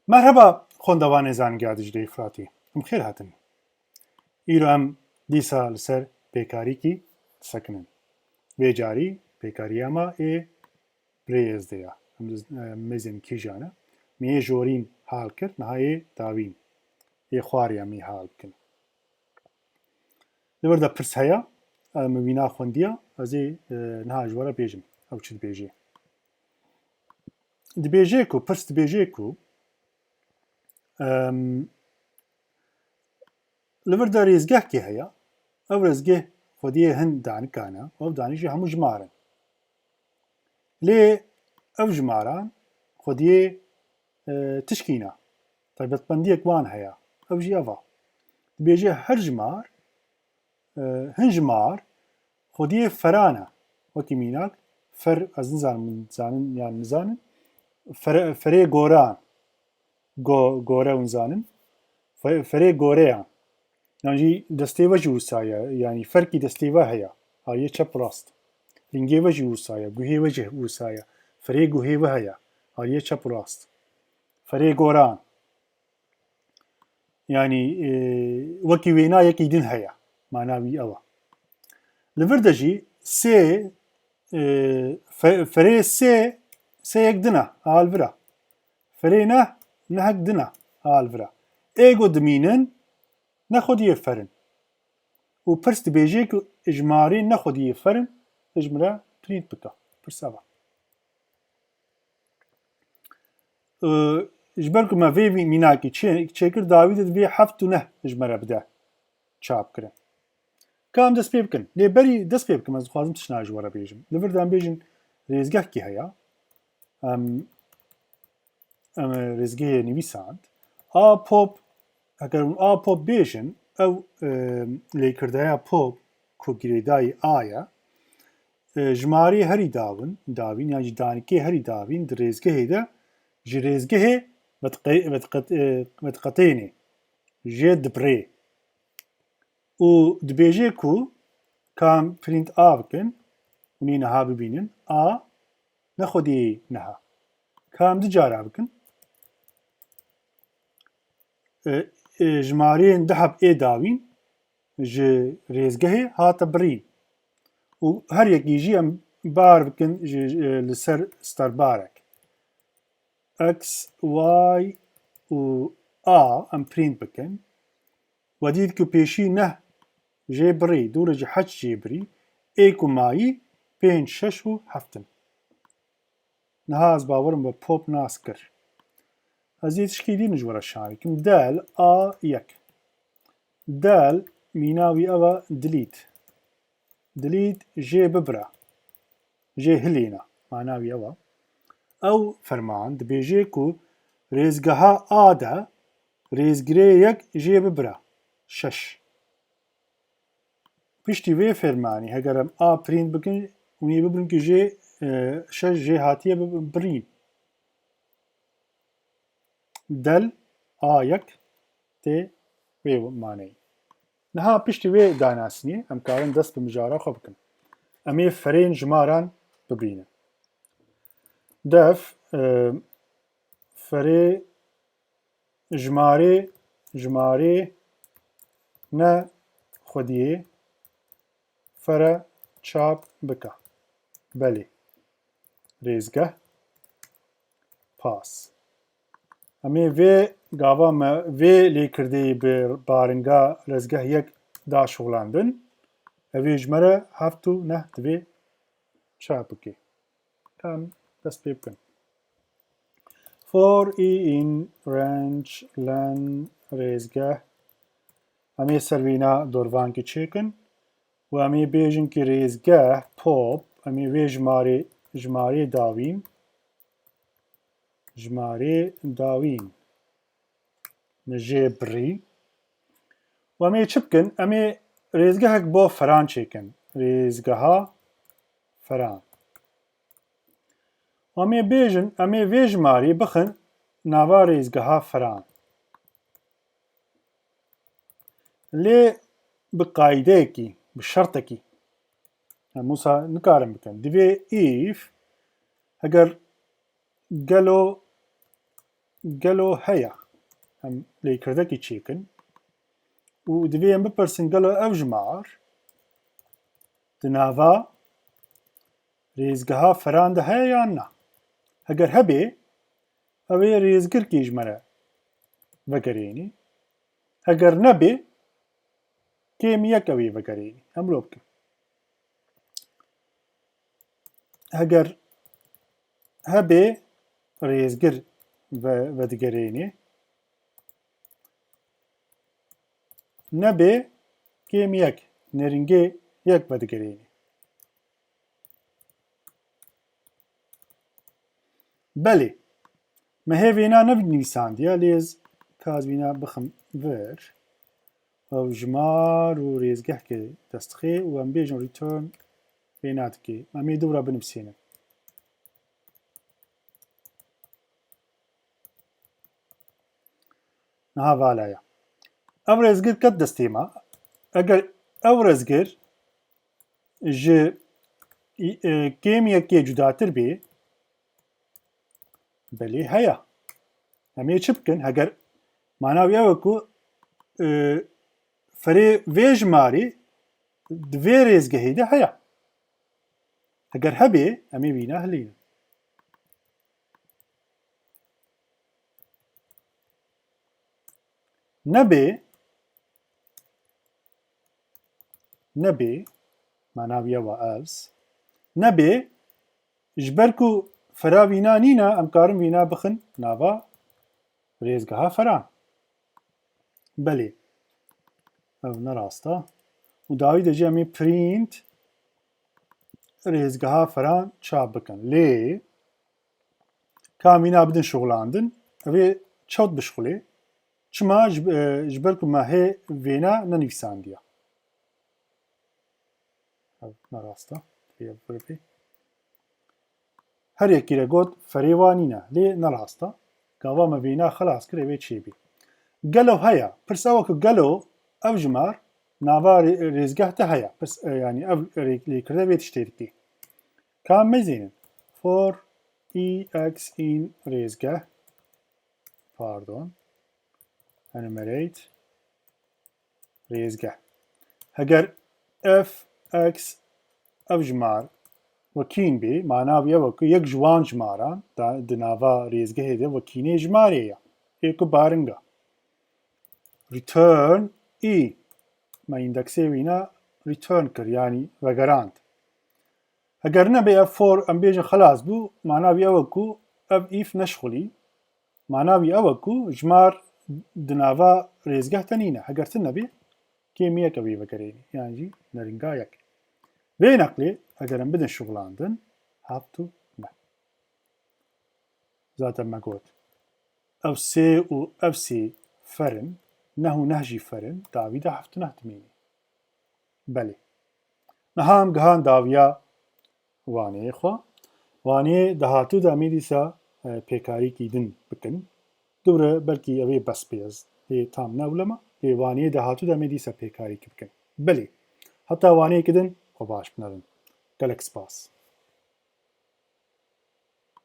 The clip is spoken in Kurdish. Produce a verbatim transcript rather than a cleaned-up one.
Merheba xwendevanê Zanîngeha Dicleyê Firatê. Em xêr hatin. Îro em dîsa li ser pêkarîkî disekinin. Vê carî pêkariya me ê birê Êzdê ya. Em diz-, em mêzên kîjan e. Me yê jorîn hal kir, niha yê dawîn. Yê xwarê em ê hal bikin. Li vir de pirs heye, e, min wîna xwendiya, ez ê, e, niha ji we re bêjim, ew çi dibêje. Dibêje ku, pirs dibêje ku, em, li vir de rêzgehkê heye, ew rêzgeh xwediyê hin danikan e, ew danî jî hemû jimar in. Lê ev jimaran xwediyê, e, tişkî ne. Taybetmendiyek wan heye. Ew jî ev e. Dibêje her jimar, e, hin jimar xwediyê feran e. Wekî mînak, fer, ez nizanim, zanin yan nizanin, fere-, ferê goran. Go-, gore hûn zanin. Fe-, ferê goreyan. Yan jî destê ve jî wisa ye. Yanî ferkî destê ve heye. Aliyê çep û rast. Lingê ve jî wisa ye. Guhê ve jî wisa ye. Ferê guhê ve heye. Aliyê çep û rast. Ferê goran. Yanî, e, wekî wêna yekî din heye. Mana wî ew e. Li vir de jî sê, e, fe-, ferê sê, sê yek din e, a li vir e. Ferê neh, nehek din e, a li vir e. Ê ku dimînin, ne xwediyê fer in. Û pirs dibêje ku jimarê ne xwediyê fer in, ji min re print bike. Pirs ev e. Ee, ji ber ku me vê mî-, mînakî çê-, çêkir, dawî de divê heft û neh ji me re bide çap kirin. Ka em dest pê bikin. Lê berî dest pê bikim, ez dixwazim tiştna ji we re bêjim. Li vir de em bêjin rêzgehkî heye. Em, em rêzgehê nivîsand. A pop, heger hûn a pop bêjin, ew, e, lêkirdeya pop ku girêdayî a ye, e, jimarê herî dawin, dawîn yan jî danikê herî dawîn di rêzgehê de ji rêzgehê vediqe-, vediqet-, e, vediqetênê, jê dibirê. Û dibêje ku ka em print a bikin, hûn ê niha bibînin, a ne xwediyê niha. Ka em du cara bikin, e, e, jimareyên du heb ê dawîn ji rêzgehê hate birîn. Û her yekî jî em bar bikin ji, e, li ser starbarek. X, Y û A em print bikin. We dît ku pêşî neh jê birî, dû re jî heşt jê birî, ê ku mayî pênc, şeş û heft in. Niha ez bawerim we pop nas kir. Ez ê tişkî dîn ji we re şanî kim. Del A yek. Del mîna wî ev e delete. Delete jê bibire. Jê hilîne. Mana wî ew e. Ew ferman dibêje ku rêzgeha A de rêzgirê yek jê bibire. Şeş. Piştî vê fermanî, heger em A print bikin, hûn ê bibînin ku jê, e, şeş jê hatiye bi-, birîn. Del A yek tê vê maneyê. Niha piştî vê danasînê em karin dest bi mijara xwe bikin. Em ê ferên jimaran bibînin. Def, e, ferê jimarê, jimarê ne xwediyê fere çap bike. Belê. Rêzgeh. Pas. Em ê vê gava me vê lêkirdeyê bi baringa rêzgeh yek da şixulandin. Ev ê ji me re heft û neh divê çap bike. Em dest pê bikin. For i in range len rêzgeh. Em ê ser vîna dorvankî çêkin. Û em ê bêjin ki rêzgeh pop, em ê vê jimarê, jimarê dawîn, jimarê dawîn. Min jê birî. Û em ê çi bikin? Em ê rêzgehek bo feran çêkin. Rêzgeha feran. Û em ê bêjin, em ê vê jimarî bixin nava rêzgeha feran. Lê bi qaydeyekî, bi şertekî. Em wisa nikarin bikin. Divê if, heger gelo Gelo heye? Em lêkirdekî çêkin û divê em bipirsin, gelo ev jimar di nava rêzgeha feran de heye yan na? Heger hebê, ew ê rêzgirkê ji me re vegerênî. Heger nebê, kêm yek ew ê vegerênî. Em lo bikin. Heger hebê, rêzgir ve-, vedigerênê. Nebê, kêm yek, nêrîngê yek vedigerênê. Belê, me hê vêna ne nivîsandiye, lê ez ka ez vîna bixim vir. Ew jimar û rêzgeh ke dest dixê û em bêjin return vêna dikê. Em ê dûra binivîsînin. Niha vala ye. Ev rêzgir ket destê me. Eger ev rêzgir ji, e, kêm yekê cudatir bê, belê heye. Em ê çi bikin? Heger mana wî ew e ku, e, ferê vê jimarî di vê rêzgehê de heye. Heger hebê, em ê vîna hilînin. Nebê, nebê, mana wî ew e else, nebê, ji ber ku fera vîna nîne, em karin vîna bixin nava rêzgeha feran. Belê. Ev ne rast e. Û dawî de jî em ê print rêzgeha feran çap bikin. Lê ka em vîna bidin şixulandin, ev ê çewt bişixulê. Çima? Ji, e, ji ber ku me hê vêna nenivîsandiye. Ev ne rast e. Divê ev bibê. Her yekî re got, ferê wa nîne. Lê ne rast e. Gava me vêna xilas kir, ew ê çêbî. Gelo heye? Pirs ew e ku gelo ev jimar nava rê-, rêzgeh de heye? Pirs, e, yanî ev rê-, lêkirde vê tiştê dikê. Ka em mezînin. For ex in rêzgeh. Pardon. Enumerate rêzgeh. Heger f x ev jimar wekîn bê, mana wî ew e ku yek ji wan jimaran da, di nava rêzgehê de wekînê jimarê ye. Ê ku baringa. Return e. Me îndeksê wîna return kir, yanî vegerand. Heger nebe ev for, em bêjin xilas bû, mana wî ew e ku ev if neşxulî. Mana wî ew e ku jimar di nava rêzgeh de nîne. Heger tune bê, kêm yek ew ê vegerênî, yan jî nerînga yek. Vê neqlê, eger em bidin şixulandin, heft û neh. Zaten me got. Ev sê û ev sê fer in, neh û neh jî fer in, dawî de heft û neh dimînî. Belê. Niha em gihan dawiya waneyê xwe. Waneyê dahatû de em ê dîsa, e, pêkarîkî din bikin. Dûre belkî ew ê bes bê, ez ê tam ne ewlema. Lê waneyê dahatû de em ê dîsa pêkarîkî bikin. Belê. Heta waneyekî din xwe baş binêrin. Gelek spas.